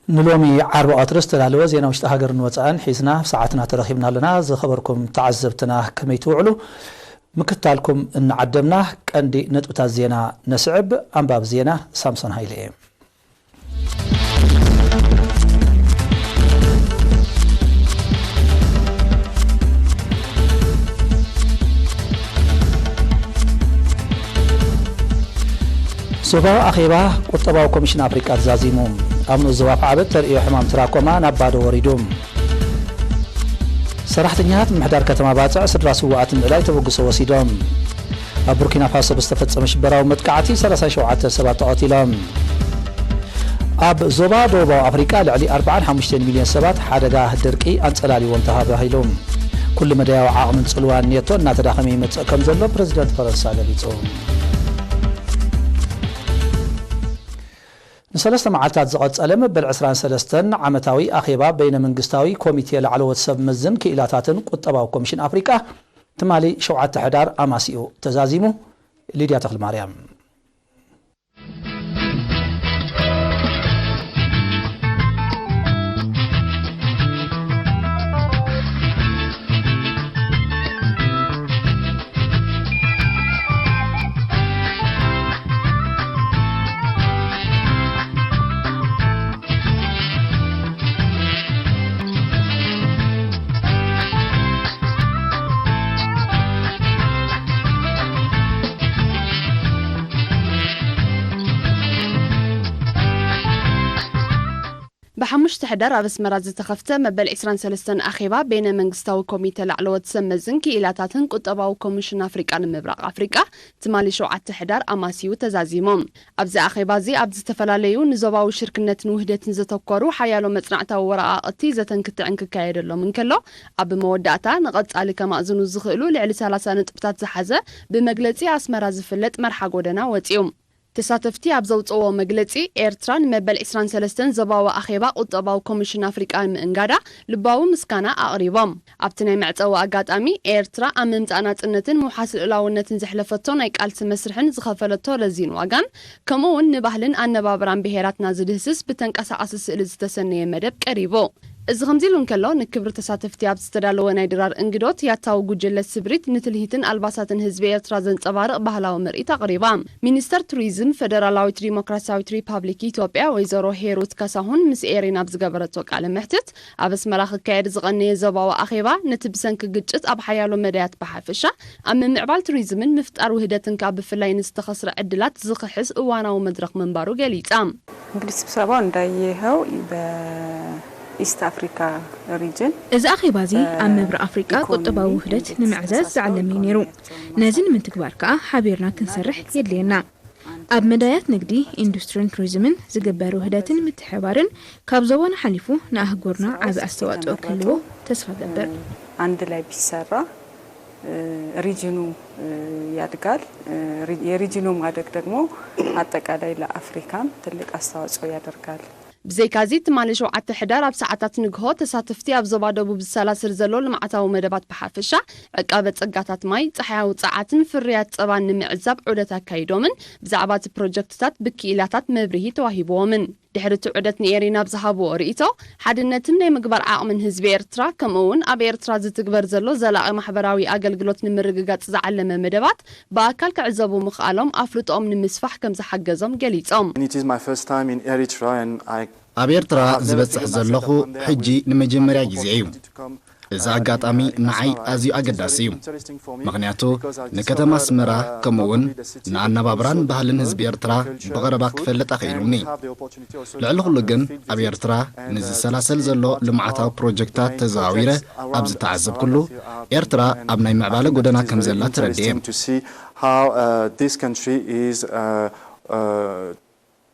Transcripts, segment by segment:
ንሎሚ ዓርቢ ቀትሪ ዝተዳለወ ዜና ውሽጢ ሃገርን ወጻእን ሒዝና ኣብ ሰዓትና ተረኺብና ኣለና። ዝኸበርኩም ተዓዘብትና ከመይ ትውዕሉ? ምክታልኩም እናዓደምና ቀንዲ ነጥብታት ዜና ነስዕብ። ኣንባቢ ዜና ሳምሶን ሃይለ እየ። ዞባዊ ኣኼባ ቁጠባዊ ኮሚሽን ኣፍሪቃ ተዛዚሙ። ኣብ ንኡስ ዞባ ዓበድ ተርእዮ ሕማም ትራኮማ ናብ ባዶ ወሪዱ። ሰራሕተኛታት ምምሕዳር ከተማ ባጽዕ ስድራ ስውኣት ንምእላይ ተበግሶ ወሲዶም። ኣብ ቡርኪና ፋሶ ብዝተፈጸመ ሽበራዊ መጥቃዕቲ ሰላሳ ሸውዓተ ሰባት ተቐቲሎም። ኣብ ዞባ ደቡባዊ ኣፍሪቃ ልዕሊ ኣርባዓን ሓሙሽተን ሚልዮን ሰባት ሓደጋ ድርቂ ኣንጸላልይዎም ተባሂሉ። ኩሉ መዳያዊ ዓቕምን ጽልዋን ኔቶ እናተዳኸመ ይመጽእ ከም ዘሎ ፕረዚደንት ፈረንሳ ገሊጹ። ንሰለስተ መዓልታት ዝቐጸለ መበል ዕስራን ሰለስተን ዓመታዊ ኣኼባ በይነ መንግስታዊ ኮሚቴ ላዕለዎት ሰብ መዝን ክኢላታትን ቁጠባዊ ኮሚሽን ኣፍሪቃ ትማሊ ሸውዓተ ሕዳር ኣማሲኡ ተዛዚሙ። ሊድያ ተኽለማርያም። ብሓሙሽተ ሕዳር ኣብ ኣስመራ ዝተኸፍተ መበል ዕስራን ሰለስተን ኣኼባ በይነ መንግስታዊ ኮሚተ ላዕለዎት ሰብ መዝን ክኢላታትን ቁጠባዊ ኮሚሽን ኣፍሪቃ ንምብራቕ ኣፍሪቃ ትማሊ ሸውዓተ ሕዳር ኣማሲዩ ተዛዚሙ። ኣብዚ ኣኼባ እዚ ኣብ ዝተፈላለዩ ንዞባዊ ሽርክነትን ውህደትን ዘተኮሩ ሓያሎ መጽናዕታዊ ወረቓቕቲ ዘተን ክትዕን ክካየደሎም እንከሎ፣ ኣብ መወዳእታ ንቐጻሊ ከማእዝኑ ዝኽእሉ ልዕሊ ሰላሳ ነጥብታት ዝሓዘ ብመግለጺ ኣስመራ ዝፍለጥ መርሓ ጎደና ወጺኡ። ተሳተፍቲ ኣብ ዘውጽእዎ መግለጺ፣ ኤርትራ ንመበል ዕስራን ሰለስተን ዞባዊ ኣኼባ ቁጠባዊ ኮሚሽን ኣፍሪቃ ንምእንጋዳ ልባዊ ምስጋና ኣቕሪቦም። ኣብቲ ናይ መዕጸዊ ኣጋጣሚ፣ ኤርትራ ኣብ ምምጻእ ናጽነትን ምውሓስ ልኡላውነትን ዘሕለፈቶ ናይ ቃልሲ መስርሕን ዝኸፈለቶ ረዚን ዋጋን፣ ከምኡ እውን ንባህልን ኣነባብራን ብሄራትና ዝድህስስ ብተንቀሳቓሲ ስእሊ ዝተሰነየ መደብ ቀሪቡ። እዚ ከምዚ ኢሉ እንከሎ፣ ንክብሪ ተሳተፍቲ ኣብ ዝተዳለወ ናይ ድራር እንግዶት፣ ያታዊ ጉጅለ ስብሪት ንትልሂትን ኣልባሳትን ህዝቢ ኤርትራ ዘንጸባርቕ ባህላዊ ምርኢት ኣቕሪባ። ሚኒስተር ቱሪዝም ፈደራላዊት ዲሞክራሲያዊት ሪፓብሊክ ኢትዮጵያ ወይዘሮ ሄሩት ካሳሁን ምስ ኤሪና ኣብ ዝገበረቶ ቃለ መሕትት፣ ኣብ ኣስመራ ክካየድ ዝቐነየ ዞባዊ ኣኼባ፣ ነቲ ብሰንኪ ግጭት ኣብ ሓያሎ መዳያት ብሓፈሻ፣ ኣብ ምምዕባል ቱሪዝምን ምፍጣር ውህደትን ከኣ ብፍላይ ንዝተኸስረ ዕድላት ዝኽሕስ እዋናዊ መድረኽ ምንባሩ ገሊጻ። እንግዲህ ስብሰባው እንዳየኸው በኢስት ኣፍሪካ ሪጅን፣ እዚ ኣኼባ እዚ ኣብ ምብራቕ ኣፍሪቃ ቁጠባዊ ውህደት ንምዕዛዝ ዝዓለመ እዩ ነይሩ። ነዚ ንምትግባር ከኣ ሓቢርና ክንሰርሕ የድልየና። ኣብ መዳያት ንግዲ፣ ኢንዱስትሪን ቱሪዝምን ዝግበር ውህደትን ምትሕብባርን ካብ ዞባና ሓሊፉ ንኣህጉርና ዓቢ ኣስተዋጽኦ ክህልዎ ተስፋ እገብር። አንድ ላይ ቢሰራ፣ እ፣ ሪጅኑ፣ እ፣ ያድጋል። እ፣ ሪ-፣ የሪጅኑ ማደግ ደግሞ አጠቃላይ ለአፍሪካም ትልቅ አስተዋጽኦ ያደርጋል። ብዘይካዚ፣ ትማሊ ሸውዓተ ሕዳር ኣብ ሰዓታት ንግሆ፣ ተሳተፍቲ ኣብ ዞባ ደቡብ ዝሰላስል ዘሎ ልምዓታዊ መደባት ብሓፈሻ፣ ዕቃበ ጸጋታት ማይ፣ ጸሓያዊ ጸዓትን ፍርያት ጸባን ንምዕዛብ ዑደት ኣካይዶምን ብዛዕባ እቲ ፕሮጀክትታት ብክኢላታት መብርሂ ተዋሂብዎምን። ድሕሪ እቲ ዑደት ንኤሪና ኣብ ዝሃብዎ ርእይቶ፣ ሓድነትን ናይ ምግባር ዓቕምን ህዝቢ ኤርትራ፣ ከምኡ እውን ኣብ ኤርትራ ዝትግበር ዘሎ ዘላቒ ማሕበራዊ ኣገልግሎት ንምርግጋጽ ዝዓለመ መደባት ብኣካል ክዕዘቡ ምኽኣሎም ኣፍልጦኦም ንምስፋሕ ከም ዝሓገዞም ገሊጾም። And it is my first time in Eritrea and I ኣብ ኤርትራ ዝበጽሕ ዘለኹ ሕጂ ንመጀመርያ ግዜ እዩ። እዚ ኣጋጣሚ ንዓይ ኣዝዩ ኣገዳሲ እዩ። ምኽንያቱ ንከተማ ኣስመራ ከምኡውን ንኣነባብራን ባህልን ህዝቢ ኤርትራ ብቐረባ ክፈልጥ ኣኽኢሉኒ። ልዕሊ ኩሉ ግን ኣብ ኤርትራ ንዝሰላሰል ዘሎ ልምዓታዊ ፕሮጀክታት ተዘዋዊረ ኣብ ዝተዓዘብኩሉ፣ ኤርትራ ኣብ ናይ ምዕባለ ጎደና ከም ዘላ ተረዲኤ። To see how, uh, this country is, uh, uh,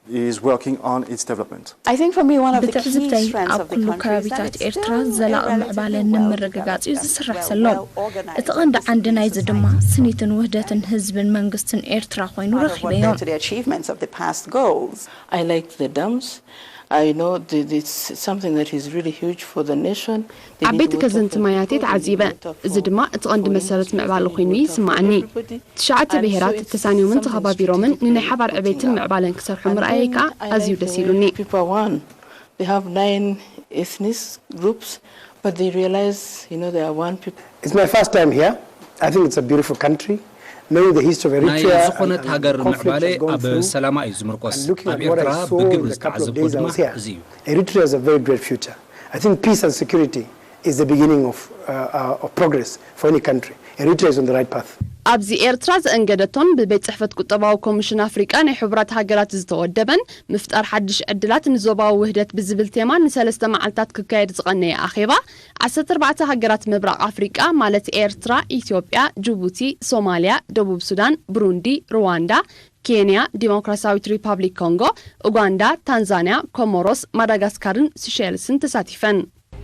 is working on its development. I think for me one of the key ብትዕዝብተይ፣ strengths ኣብ of the ኩሉ country is that ከባቢታት it's ኤርትራ still ዘላቒ a ምዕባለ relatively well ንምርግጋጽ እዩ developed, ዝስራሕ well ዘሎ። Organized እቲ ቀንዲ ዓንዲ ናይዚ ድማ ስኒትን ውህደትን ህዝብን መንግስትን ኤርትራ ኮይኑ ረኺበዮ። Compared to the achievements of the past goals. I liked the dams. I know that it's something that is really huge for the nation. They need ዓበይቲ water ከዘንቲ for ማያት እየ ተዓዚበ። Food, እዚ ድማ እቲ ቀንዲ መሰረት ምዕባለ ኮይኑ ይስምዓኒ። ትሽዓተ ብሄራት ተሳንዮምን ተኸባቢሮምን ንናይ ሓባር ዕቤትን ምዕባለን ክሰርሑ ምርኣየይ ከኣ ኣዝዩ ደስ ኢሉኒ። They have nine ethnic groups, but they realize, you know, they are one people. It's my first time here. I think it's a beautiful country. Knowing the history of ናይ Eritrea ዝኾነት and, and ሃገር the conflict ምዕባለ has gone ኣብ through, ሰላማ እዩ ዝምርኮስ። and looking ኣብ at what I ኤርትራ saw in ብግብሪ the couple of ዝተዓዘብኩ days I ድማ was here, እዚ እዩ። Eritrea has a very great future. I think peace and security is the beginning of, uh, uh, of progress for any country. Eritrea is on the right path. ኣብዚ ኤርትራ ዘእንገደቶን ብቤት ጽሕፈት ቁጠባዊ ኮሚሽን ኣፍሪቃ ናይ ሕቡራት ሃገራት ዝተወደበን ምፍጣር ሓድሽ ዕድላት ንዞባዊ ውህደት ብዝብል ቴማ ንሰለስተ መዓልታት ክካየድ ዝቐነየ ኣኼባ ዓሰርተ ኣርባዕተ ሃገራት ምብራቕ ኣፍሪቃ ማለት ኤርትራ፣ ኢትዮጵያ፣ ጅቡቲ፣ ሶማልያ፣ ደቡብ ሱዳን፣ ብሩንዲ፣ ሩዋንዳ፣ ኬንያ፣ ዲሞክራሲያዊት ሪፓብሊክ ኮንጎ፣ ኡጋንዳ፣ ታንዛንያ፣ ኮሞሮስ፣ ማዳጋስካርን ሲሸልስን ተሳቲፈን።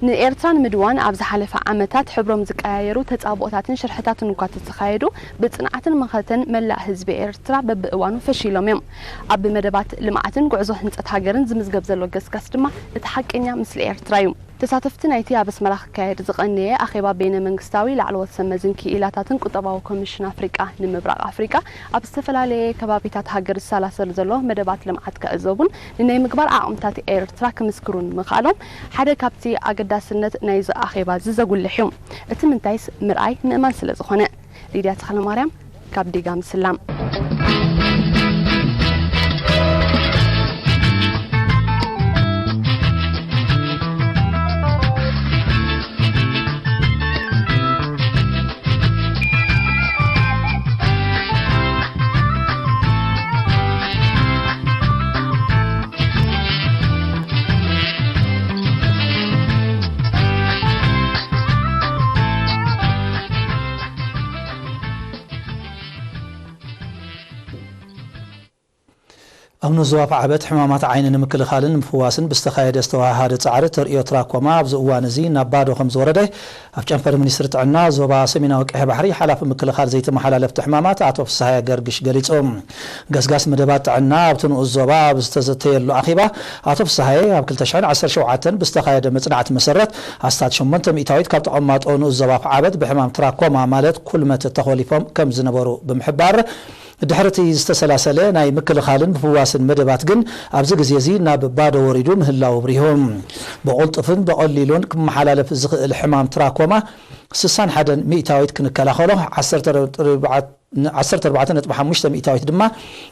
ንኤርትራ ንምድዋን ኣብ ዝሓለፈ ዓመታት ሕብሮም ዝቀያየሩ ተጻብኦታትን ሽርሕታትን እኳ ተተኻየዱ፣ ብጽንዓትን መኸተን መላእ ህዝቢ ኤርትራ በብእዋኑ ፈሺሎም እዮም። ኣብ መደባት ልምዓትን ጉዕዞ ህንጸት ሃገርን ዝምዝገብ ዘሎ ገስጋስ ድማ እቲ ሓቀኛ ምስሊ ኤርትራ እዩ። ተሳተፍቲ ናይቲ ኣብ ኣስመራ ክካየድ ዝቐነየ ኣኼባ በይነ መንግስታዊ ላዕለዎት ሰብ መዝን ክኢላታትን ቁጠባዊ ኮሚሽን ኣፍሪቃ ንምብራቕ ኣፍሪቃ ኣብ ዝተፈላለየ ከባቢታት ሃገር ዝሰላሰል ዘሎ መደባት ልምዓት ክዕዘቡን ንናይ ምግባር ዓቕምታት ኤርትራ ክምስክሩን ምኽኣሎም ሓደ ካብቲ ኣገዳስነት ናይዚ ኣኼባ እዚ ዘጉልሕ እዩ። እቲ ምንታይስ ምርኣይ ምእማን ስለ ዝኾነ። ሊድያ ተኽለማርያም ካብ ዲጋ ምስላም። ኣብ ንኡስ ዞባ ዓበት ሕማማት ዓይኒ ንምክልኻልን ንምፍዋስን ብዝተኻየደ ዝተወሃሃደ ጻዕሪ ተርእዮ ትራኮማ ኣብዚ እዋን እዚ ናብ ባዶ ከም ዝወረደ ኣብ ጨንፈር ሚኒስትሪ ጥዕና ዞባ ሰሜናዊ ቀይሕ ባሕሪ ሓላፊ ምክልኻል ዘይተመሓላለፍቲ ሕማማት ኣቶ ፍስሃየ ገርግሽ ገሊጹ። ገስጋስ መደባት ጥዕና ኣብቲ ንኡስ ዞባ ኣብ ዝተዘተየሉ ኣኼባ ኣቶ ፍስሃየ ኣብ ክልተ ሽሕን ዓሰርተ ሸውዓተን ብዝተኻየደ መጽናዕቲ መሰረት ኣስታት ሸሞንተ ሚእታዊት ካብ ተቐማጦ ንኡስ ዞባ ዓበት ብሕማም ትራኮማ ማለት ኩልመት ተኾሊፎም ከም ዝነበሩ ብምሕባር ድሕሪ እቲ ዝተሰላሰለ ናይ ምክልኻልን ምፍዋስን መደባት ግን ኣብዚ ግዜ እዚ ናብ ባዶ ወሪዱ ምህላው ኣብሪሁ። ብቕልጡፍን ብቐሊሉን ክመሓላለፍ ዝኽእል ሕማም ትራኮማ ስሳን ሓደን ሚእታዊት ክንከላኸሎ ዓሰርተ ኣርባዕተ ነጥቢ ሓሙሽተ ሚእታዊት ድማ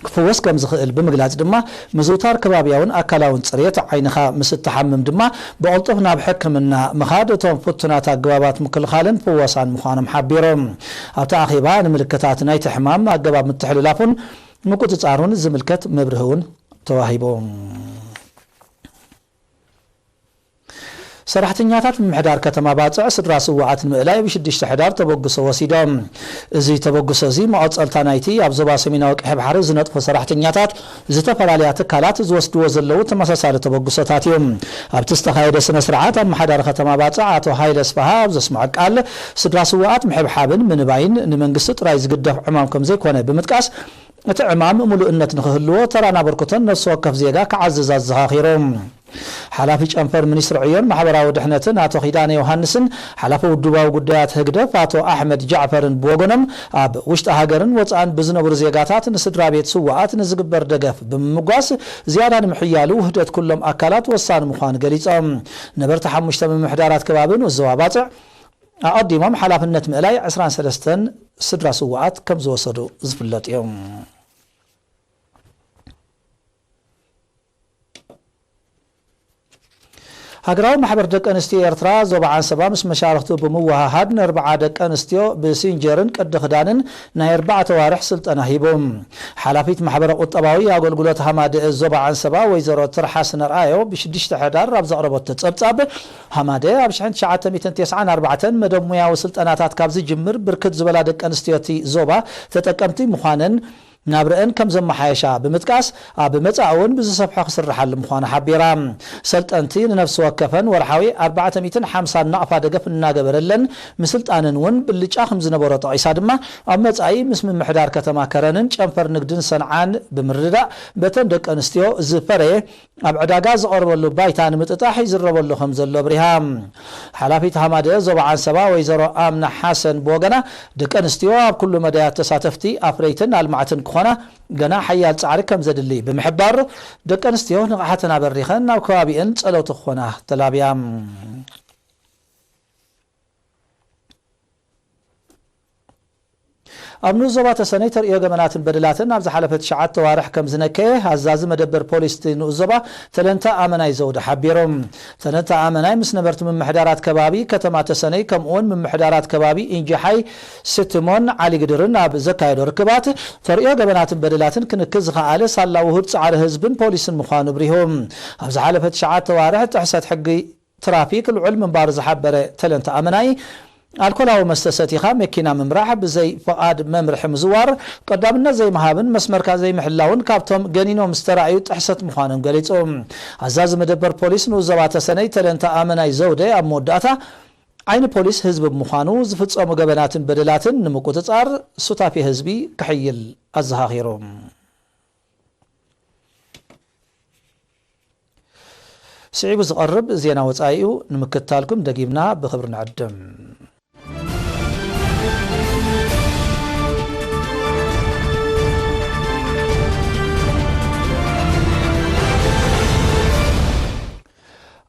ክፍወስ ከም ዝኽእል ብምግላጽ ድማ ምዝውታር ከባብያውን ኣካላውን ጽሬት ዓይንኻ ምስ እትሓምም ድማ ብቕልጡፍ ናብ ሕክምና ምኻድ እቶም ፍቱናት ኣገባባት ምክልኻልን ፍወሳን ምዃኖም ሓቢሮም። ኣብቲ ኣኼባ ንምልክታት ናይቲ ሕማም ኣገባብ ምትሕልላፉን ምቁጽጻሩን ዝምልከት መብርሂ እውን ተዋሂቡ። ሰራሕተኛታት ምምሕዳር ከተማ ባጽዕ ስድራ ስውኣት ንምእላይ ብሽዱሽተ ሕዳር ተበግሶ ወሲዶም። እዚ ተበግሶ እዚ መቐጸልታ ናይቲ ኣብ ዞባ ሰሜናዊ ቀይሕ ባሕሪ ዝነጥፉ ሰራሕተኛታት ዝተፈላለያ ትካላት ዝወስድዎ ዘለዉ ተመሳሳሊ ተበግሶታት እዩ። ኣብቲ ዝተኻየደ ስነ ስርዓት ኣመሓዳሪ ከተማ ባጽዕ ኣቶ ሃይለ ስፍሃ ኣብ ዘስምዖ ቃል ስድራ ስውኣት ምሕብሓብን ምንባይን ንመንግስቲ ጥራይ ዝግደፍ ዕማም ከም ዘይኮነ ብምጥቃስ እቲ ዕማም ምሉእነት ንኽህልዎ ተራን ኣበርክቶን ነፍሲ ወከፍ ዜጋ ክዓዝዝ ኣዘኻኺሩ። ሓላፊ ጨንፈር ሚኒስትሪ ዕዮን ማሕበራዊ ድሕነትን ኣቶ ኪዳነ ዮሃንስን ሓላፊ ውድባዊ ጉዳያት ህግደፍ ኣቶ ኣሕመድ ጃዕፈርን ብወገኖም ኣብ ውሽጢ ሃገርን ወፃእን ብዝነብሩ ዜጋታት ንስድራ ቤት ስውኣት ንዝግበር ደገፍ ብምምጓስ ዝያዳ ንምሕያሉ ውህደት ኩሎም ኣካላት ወሳኒ ምዃኑ ገሊፆም። ነበርቲ ሓሙሽተ ምምሕዳራት ከባቢ ንኡስ ዞባ ባፅዕ ኣቐዲሞም ሓላፍነት ምእላይ ዕስራን ሰለስተን ስድራ ስውኣት ከም ዝወሰዱ ዝፍለጥ እዩ። ሃገራዊ ማሕበር ደቂ ኣንስትዮ ኤርትራ ዞባ ዓንሰባ ምስ መሻርኽቱ ብምውሃሃድ ንኣርብዓ ደቂ ኣንስትዮ ብሲንጀርን ቅዲ ክዳንን ናይ ኣርባዕተ ዋርሕ ስልጠና ሂቡ። ሓላፊት ማሕበረ ቁጠባዊ ኣገልግሎት ሃማደኤ ዞባ ዓንሰባ ወይዘሮ ትርሓስ ነርኣዮ ብሽዱሽተ ሕዳር ኣብ ዘቕረበቶ ጸብጻብ ሃማደ ኣብ ሽሕን ትሽዓተ ሚእትን ተስዓን ኣርባዕተን መደብ ሙያዊ ስልጠናታት ካብ ዝጅምር ብርክት ዝበላ ደቂ ኣንስትዮ እቲ ዞባ ተጠቀምቲ ምዃነን ናብረአን ከም ዘመሓየሻ ብምጥቃስ ኣብ መጻኢ እውን ብዝሰፍሐ ክስርሓሉ ምዃኑ ሓቢራ። ሰልጠንቲ ንነፍሲ ወከፈን ወርሓዊ ኣርባዕተ ሚእትን ሓምሳን ናቕፋ ደገፍ እናገበረለን ምስልጣነን እውን ብልጫ ከም ዝነበሮ ጠቒሳ ድማ ኣብ መጻኢ ምስ ምምሕዳር ከተማ ከረንን ጨንፈር ንግድን ሰንዓን ብምርድዳእ በተን ደቂ ኣንስትዮ ዝፈረየ ኣብ ዕዳጋ ዝቐርበሉ ባይታ ንምጥጣሕ ይዝረበሉ ከም ዘሎ ኣብሪሃ። ሓላፊት ሃማደ ዞባ ዓንሰባ ወይዘሮ ኣምና ሓሰን ብወገና ደቂ ኣንስትዮ ኣብ ኩሉ መዳያት ተሳተፍቲ ኣፍረይትን ኣልማዕትን ምዃና፣ ገና ሓያል ጻዕሪ ከም ዘድሊ ብምሕባር፣ ደቂ ኣንስትዮ ንቕሓተን ኣበሪኸን ናብ ከባቢአን ጸለውቲ ክኾና ተላብያ። ኣብ ንኡስ ዞባ ተሰነይ ተርእዮ ገበናትን በደላትን ኣብ ዝሓለፈ ትሽዓተ ኣዋርሕ ከም ዝነከየ ኣዛዚ መደበር ፖሊስ እቲ ንኡስ ዞባ ተለንተ ኣመናይ ዘውደ ሓቢሩ። ተለንተ ኣመናይ ምስ ነበርቲ ምምሕዳራት ከባቢ ከተማ ተሰነይ ከምኡውን ምምሕዳራት ከባቢ ኢንጂሓይ ስትሞን ዓሊግድርን ኣብ ዘካየዶ ርክባት ተርእዮ ገበናትን በደላትን ክንክይ ዝኸኣለ ሳላ ውሁድ ጻዕሪ ህዝብን ፖሊስን ምዃኑ ኣብሪሁ። ኣብ ዝሓለፈ ትሽዓተ ኣዋርሕ ጥሕሰት ሕጊ ትራፊክ ልዑል ምንባሩ ዝሓበረ ተለንተ ኣመናይ፣ ኣልኮላዊ መስተ ሰቲኻ መኪና ምምራሕ፣ ብዘይ ፍቓድ መምርሒ ምዝዋር፣ ቀዳምነት ዘይምሃብን መስመርካ ዘይምሕላውን ካብቶም ገኒኖም ዝተራእዩ ጥሕሰት ምዃኖም ገሊጹ። ኣዛዚ መደበር ፖሊስ ንኡስ ዞባ ተሰነይ ተለንተ ኣመናይ ዘውደ ኣብ መወዳእታ፣ ዓይኒ ፖሊስ ህዝቢ ብምዃኑ ዝፍጸሙ ገበናትን በደላትን ንምቁጽጻር ሱታፌ ህዝቢ ክሕይል ኣዘኻኺሩ። ስዒቡ ዝቐርብ ዜና ወጻኢ እዩ። ንምክትታልኩም ደጊምና ብኽብሪ ንዕድም።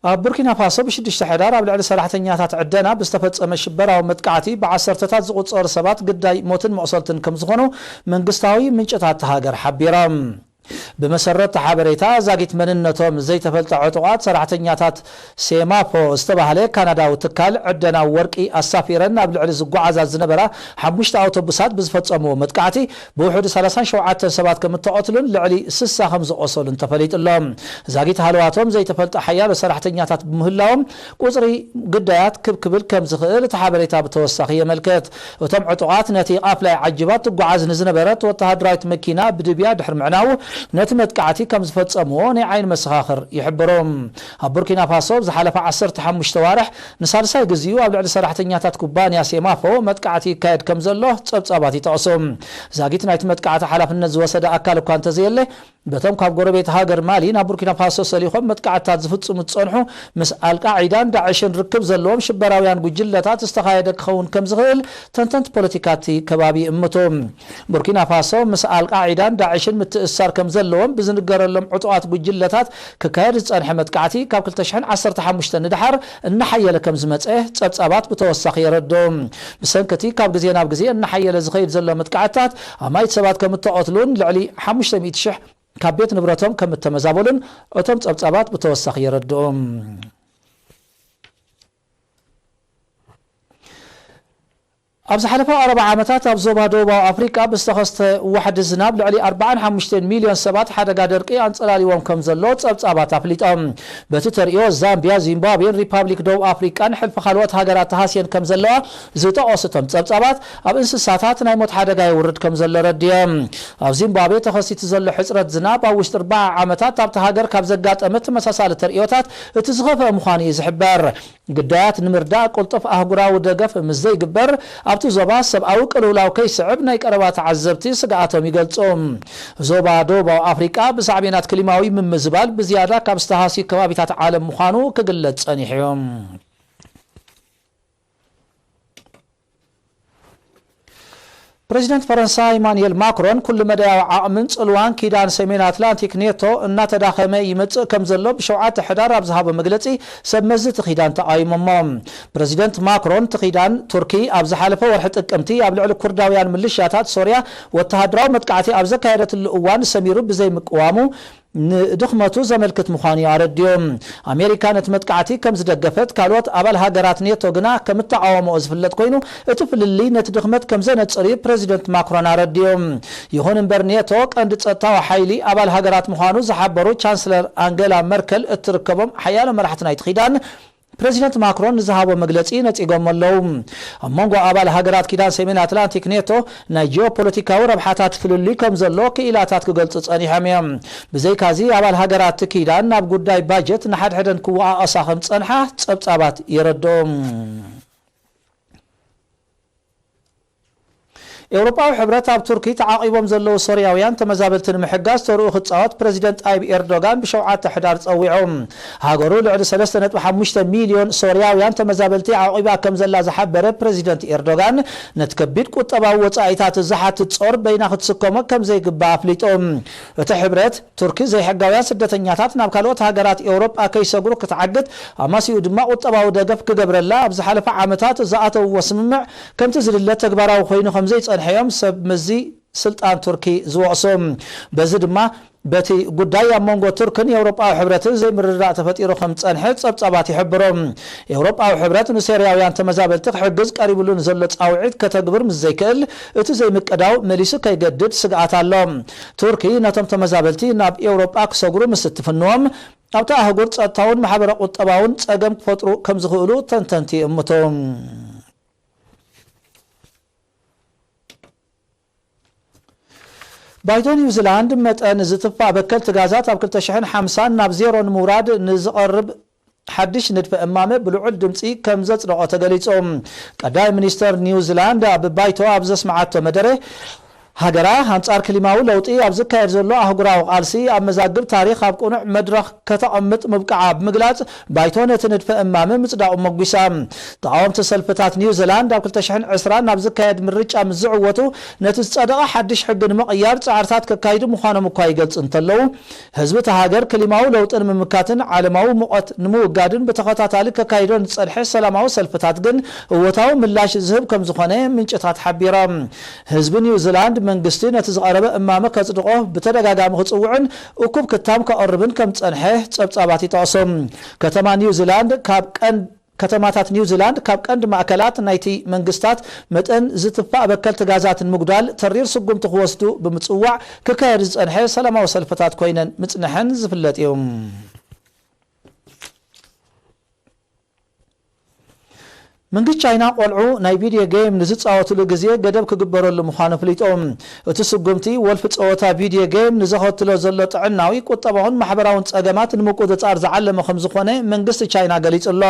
ኣብ ቡርኪና ፋሶ ብሽዱሽተ ሕዳር ኣብ ልዕሊ ሰራሕተኛታት ዕደና ብዝተፈጸመ ሽበራዊ መጥቃዕቲ ብዓሰርተታት ዝቑጸሩ ሰባት ግዳይ ሞትን መቑሰልትን ከም ዝኾኑ መንግስታዊ ምንጭታት እታ ሃገር ሓቢሮም። ብመሰረት እቲ ሓበሬታ፣ ዛጊት መንነቶም ዘይተፈልጠ ዕጡቓት ሰራሕተኛታት ሴማፖ ዝተባህለ ካናዳዊ ትካል ዕደና ወርቂ ኣሳፊረን ናብ ልዕሊ ዝጓዓዛ ዝነበራ ሓሙሽተ ኣውቶቡሳት ብዝፈጸምዎ መጥቃዕቲ ብውሕዱ ሰላሳን ሸውዓተን ሰባት ከም እተቐትሉን ልዕሊ ስሳ ከም ዝቖሰሉን ተፈሊጡ ኣሎ። ዛጊት ሃለዋቶም ዘይተፈልጠ ሓያሎ ሰራሕተኛታት ብምህላዎም ቁጽሪ ግዳያት ክብ ክብል ከም ዝኽእል እቲ ሓበሬታ ብተወሳኺ የመልክት። እቶም ዕጡቓት ነቲ ቃፍላ ዓጂባ ትጓዓዝ ንዝነበረት ወተሃደራዊት መኪና ብድብያ ድሕሪ ምዕናዉ ነቲ መጥቃዕቲ ከም ዝፈጸምዎ ናይ ዓይኒ መሰኻኽር ይሕብሩ። ኣብ ቡርኪና ፋሶ ኣብ ዝሓለፈ ዓሰርተ ሓሙሽተ ኣዋርሕ ንሳልሳይ ግዜኡ ኣብ ልዕሊ ሰራሕተኛታት ኩባንያ ሴማፎ መጥቃዕቲ ይካየድ ከም ዘሎ ጸብጻባት ይጠቕሱ። ዛጊት ናይቲ መጥቃዕቲ ሓላፍነት ዝወሰደ ኣካል እኳ እንተዘየለ፣ በቶም ካብ ጎረቤት ሃገር ማሊ ናብ ቡርኪና ፋሶ ሰሊኾም መጥቃዕትታት ዝፍጽሙ ዝጸንሑ ምስ ኣልቃዒዳን ዳዕሽን ርክብ ዘለዎም ሽበራውያን ጉጅለታት ዝተኻየደ ክኸውን ከም ዝኽእል ተንተንቲ ፖለቲካ እቲ ከባቢ ይእምቱ። ቡርኪና ፋሶ ምስ ኣልቃዒዳን ዳዕሽን ምትእስሳር ከም ዘለዎም ብዝንገረሎም ዕጡቓት ጉጅለታት ክካየድ ዝጸንሐ መጥቃዕቲ ካብ ክልተ ሽሕን ዓሰርተ ሓሙሽተን ንደሓር እናሓየለ ከም ዝመጸ ጸብጻባት ብተወሳኺ የረድኡ። ብሰንኪ እቲ ካብ ግዜ ናብ ግዜ እናሓየለ ዝኸይድ ዘሎ መጥቃዕትታት ኣማኢት ሰባት ከም እተቐትሉን ልዕሊ ሓሙሽተ ሚእቲ ሽሕ ካብ ቤት ንብረቶም ከም እተመዛበሉን እቶም ጸብጻባት ብተወሳኺ የረድኡ። ኣብ ዝሓለፈ ኣርብዓ ዓመታት ኣብ ዞባ ደቡባዊ ኣፍሪቃ ብዝተኸስተ ዋሕዲ ዝናብ ልዕሊ ኣርባዓን ሓሙሽተን ሚልዮን ሰባት ሓደጋ ደርቂ ኣንጸላልይዎም ከም ዘሎ ጸብጻባት ኣፍሊጦም። በቲ ተርእዮ ዛምቢያ፣ ዚምባብዌን ሪፓብሊክ ደቡብ ኣፍሪቃን ሕልፊ ካልኦት ሃገራት ተሃስየን ከም ዘለዋ ዝጠቐሱ እቶም ጸብጻባት፣ ኣብ እንስሳታት ናይ ሞት ሓደጋ የውርድ ከም ዘሎ ረድዮም። ኣብ ዚምባብዌ ተኸሲቱ ዘሎ ሕጽረት ዝናብ ኣብ ውሽጢ ኣርብዓ ዓመታት ኣብቲ ሃገር ካብ ዘጋጠመ ተመሳሳሊ ተርእዮታት እቲ ዝኸፍአ ምዃኑ እዩ ዝሕበር። ግዳያት ንምርዳእ ቅልጡፍ ኣህጉራዊ ደገፍ ምስ ዘይግበር፣ ኣብቲ ዞባ ሰብኣዊ ቅልውላው ከይስዕብ ናይ ቀረባ ተዓዘብቲ ስግኣቶም ይገልጹ። ዞባ ደቡባዊ ኣፍሪቃ ብሳዕቤናት ክሊማዊ ምምዝባል ብዝያዳ ካብ ዝተሃስዩ ከባቢታት ዓለም ምዃኑ ክግለጽ ጸኒሑ እዩ። ፕረዚደንት ፈረንሳ ኢማኑኤል ማክሮን፣ ኩሉ መዳያዊ ዓቕምን ጽልዋን ኪዳን ሰሜን ኣትላንቲክ ኔቶ እናተዳኸመ ይመጽእ ከም ዘሎ ብሸውዓተ ሕዳር ኣብ ዝሃቦ መግለጺ፣ ሰብ መዚ እቲ ኪዳን ተቓዊሞሞ። ፕረዚደንት ማክሮን፣ እቲ ኪዳን ቱርኪ ኣብ ዝሓለፈ ወርሒ ጥቅምቲ ኣብ ልዕሊ ኩርዳውያን ምልሻታት ሶርያ ወተሃደራዊ መጥቃዕቲ ኣብ ዘካየደትሉ እዋን ሰሚሩ ብዘይምቅዋሙ፣ ንድኽመቱ ዘመልክት ምዃኑ እዩ ኣረዲኡ። ኣሜሪካ ነቲ መጥቃዕቲ ከም ዝደገፈት፣ ካልኦት ኣባል ሃገራት ኔቶ ግና ከም እተቓወምኦ ዝፍለጥ ኮይኑ፣ እቲ ፍልልይ ነቲ ድኽመት ከም ዘነጽር እዩ ፕረዚደንት ማክሮን ኣረዲኡ። ይኹን እምበር፣ ኔቶ ቀንዲ ጸጥታዊ ሓይሊ ኣባል ሃገራት ምዃኑ ዝሓበሩ ቻንስለር ኣንገላ መርከል እትርከቦም ሓያሎ መራሕቲ ናይቲ ኪዳን፣ ፕረዚደንት ማክሮን ንዝሃቦ መግለጺ ነጺጎሞ ኣለዉ። ኣብ መንጎ ኣባል ሃገራት ኪዳን ሰሜን ኣትላንቲክ ኔቶ ናይ ጂኦፖለቲካዊ ረብሓታት ፍልልይ ከም ዘሎ ክኢላታት ክገልጹ ጸኒሖም እዮም። ብዘይካዚ ኣባል ሃገራት ኪዳን ናብ ጉዳይ ባጀት ንሓድሕደን ክወቓቐሳ ከም ዝጸንሓ ጸብጻባት የረድኡ። ኤውሮጳዊ ሕብረት ኣብ ቱርኪ ተዓቒቦም ዘለዉ ሶርያውያን ተመዛበልቲ ንምሕጋዝ ተርኡ ክጻወት ፕረዚደንት ጣይብ ኤርዶጋን ብሸውዓተ ሕዳር ጸዊዑ። ሃገሩ ልዕሊ ሰለስተ ነጥቢ ሓሙሽተ ሚልዮን ሶርያውያን ተመዛበልቲ ዓቒባ ከም ዘላ ዝሓበረ ፕረዚደንት ኤርዶጋን፣ ነቲ ከቢድ ቁጠባዊ ወጻኢታት ዝሓትት ጾር በይና ክትስከሞ ከም ዘይግባእ ኣፍሊጡ። እቲ ሕብረት ቱርኪ ዘይሕጋውያን ስደተኛታት ናብ ካልኦት ሃገራት ኤውሮጳ ከይሰግሩ ክትዓግት፣ ኣማሲኡ ድማ ቁጠባዊ ደገፍ ክገብረላ ኣብ ዝሓለፈ ዓመታት ዝኣተውዎ ስምምዕ ከምቲ ዝድለ ተግባራዊ ኮይኑ ከም ዘይጸንሐ እዮም ሰብ መዚ ስልጣን ቱርኪ ዝወቕሱ። በዚ ድማ በቲ ጉዳይ ኣብ መንጎ ቱርክን የውሮጳዊ ሕብረትን ዘይምርድዳእ ተፈጢሩ ከም ዝጸንሐ ጸብጻባት ይሕብሩ። ኤውሮጳዊ ሕብረት ንሶርያውያን ተመዛበልቲ ክሕግዝ ቀሪብሉ ንዘሎ ጻውዒት ከተግብር ምስ ዘይክእል፣ እቲ ዘይምቅዳው መሊሱ ከይገድድ ስግኣት ኣሎ። ቱርኪ ነቶም ተመዛበልቲ ናብ ኤውሮጳ ክሰግሩ ምስ እትፍንዎም፣ ኣብታ ኣህጉር ጸጥታውን ማሕበረ ቁጠባውን ጸገም ክፈጥሩ ከም ዝኽእሉ ተንተንቲ ይእምቱ። ባይቶ ኒውዚላንድ መጠን ዝትፋእ በከልቲ ጋዛት ኣብ ክልተ ሽሕን ሓምሳን ናብ ዜሮ ንምውራድ ንዝቐርብ ሓድሽ ንድፈ እማመ ብልዑል ድምጺ ከም ዘጽደቖ ተገሊጹ። ቀዳማይ ሚኒስተር ኒውዚላንድ ኣብ ባይቶ ኣብ ዘስምዓቶ መደረ፣ ሃገራ ኣንጻር ክሊማዊ ለውጢ ኣብ ዝካየድ ዘሎ ኣህጉራዊ ቃልሲ ኣብ መዛግብ ታሪኽ ኣብ ቅኑዕ መድረኽ ከተቐምጥ ምብቃዓ ብምግላጽ፣ ባይቶ ነቲ ንድፈ እማመ ምጽዳቑ መጒሳ። ተቓወምቲ ሰልፍታት ኒውዚላንድ ኣብ ክልተ ሽሕን ዕስራን ናብ ዝካየድ ምርጫ ምስ ዝዕወቱ፣ ነቲ ዝጸደቐ ሓድሽ ሕጊ ንምቕያር ጻዕርታት ከካይዱ ምዃኖም እኳ ይገልጹ እንተለዉ፣ ህዝቢ እታ ሃገር ክሊማዊ ለውጢ ንምምካትን ዓለማዊ ሙቐት ንምውጋድን ብተኸታታሊ ከካይዶ ዝጸንሐ ሰላማዊ ሰልፍታት ግን እወታዊ ምላሽ ዝህብ ከም ዝኾነ ምንጭታት ሓቢሮም። ህዝቢ ኒውዚላንድ መንግስቲ ነቲ ዝቐረበ እማመ ከጽድቖ ብተደጋጋሚ ክጽውዕን እኩብ ክታም ከቕርብን ከም ዝጸንሐ ጸብጻባት ይጠቕሱ። ከተማ ኒውዚላንድ ካብ ቀንድ ከተማታት ኒውዚላንድ ካብ ቀንዲ ማእከላት ናይቲ መንግስታት መጠን ዝትፋእ በከልቲ ጋዛት ንምጉዳል ተሪር ስጉምቲ ክወስዱ ብምጽዋዕ ክካየድ ዝጸንሐ ሰላማዊ ሰልፍታት ኮይነን ምጽንሐን ዝፍለጥ እዩ። መንግስቲ ቻይና ቆልዑ ናይ ቪድዮ ጌም ንዝጻወቱሉ ግዜ ገደብ ክግበረሉ ምዃኑ ኣፍሊጡ። እቲ ስጉምቲ ወልፊ ጸወታ ቪድዮ ጌም ንዘኸትሎ ዘሎ ጥዕናዊ፣ ቁጠባውን ማሕበራውን ጸገማት ንምቁጽጻር ዝዓለመ ከም ዝኾነ መንግስቲ ቻይና ገሊጹ ኣሎ።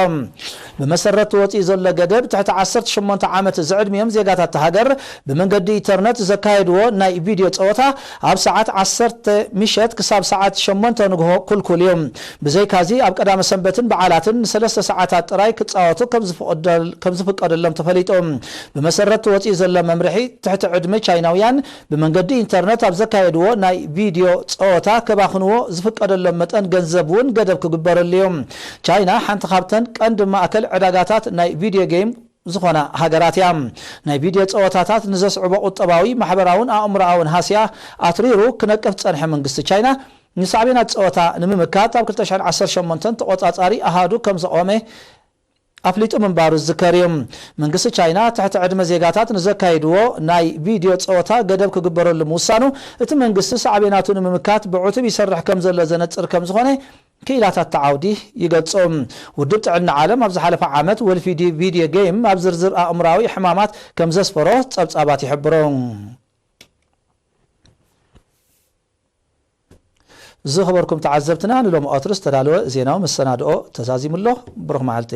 ብመሰረት እቲ ወጺኡ ዘሎ ገደብ፣ ትሕቲ ዓሰርተ ሸሞንተ ዓመት ዝዕድሚኦም ዜጋታት እታ ሃገር ብመንገዲ ኢንተርነት ዘካየድዎ ናይ ቪድዮ ጸወታ ኣብ ሰዓት ዓሰርተ ምሸት ክሳብ ሰዓት ሸሞንተ ንግሆ ክልኩል እዩ። ብዘይካዚ፣ ኣብ ቀዳመ ሰንበትን በዓላትን ንሰለስተ ሰዓታት ጥራይ ክጻወቱ ከም ዝፍቀደል-፣ ከም ዝፍቀደሎም ተፈሊጡ። ብመሰረት እቲ ወጺኡ ዘሎ መምርሒ፣ ትሕቲ ዕድመ ቻይናውያን ብመንገዲ ኢንተርነት ኣብ ዘካየድዎ ናይ ቪድዮ ጸወታ ከባኽንዎ ዝፍቀደሎም መጠን ገንዘብ እውን ገደብ ክግበረሉ እዩ። ቻይና ሓንቲ ካብተን ቀንዲ ማእከል ዕዳጋታት ናይ ቪድዮ ጌም ዝኾና ሃገራት እያ። ናይ ቪድዮ ጸወታታት ንዘስዕቦ ቁጠባዊ፣ ማሕበራውን ኣእምሮኣውን ሃስያ ኣትሪሩ ክነቅፍ ዝጸንሐ መንግስቲ ቻይና፣ ንሳዕቤናት ጸወታ ንምምካት ኣብ ክልተ ሽሕን ዓሰርተ ሸሞንተን ተቖጻጻሪ ኣሃዱ ከም ዘቖመ ኣፍሊጡ ምንባሩ ዝዝከር እዩ። መንግስቲ ቻይና ትሕቲ ዕድመ ዜጋታት ንዘካይድዎ ናይ ቪድዮ ጸወታ ገደብ ክግበረሉ ምውሳኑ፣ እቲ መንግስቲ ሳዕቤናቱ ንምምካት ብዕቱብ ይሰርሕ ከም ዘሎ ዘነጽር ከም ዝኾነ ክኢላታት እቲ ዓውዲ ይገልጹ። ውድብ ጥዕና ዓለም ኣብ ዝሓለፈ ዓመት ወልፊ ዲ-፣ ቪድዮ ጌም ኣብ ዝርዝር ኣእምራዊ ሕማማት ከም ዘስፈሮ ጸብጻባት ይሕብሩ። ዝኸበርኩም ተዓዘብትና፣ ንሎሚ ቀትሪ ዝተዳለወ ዜናዊ መሰናድኦ ተዛዚሙ ኣሎ። ብሩኽ መዓልቲ።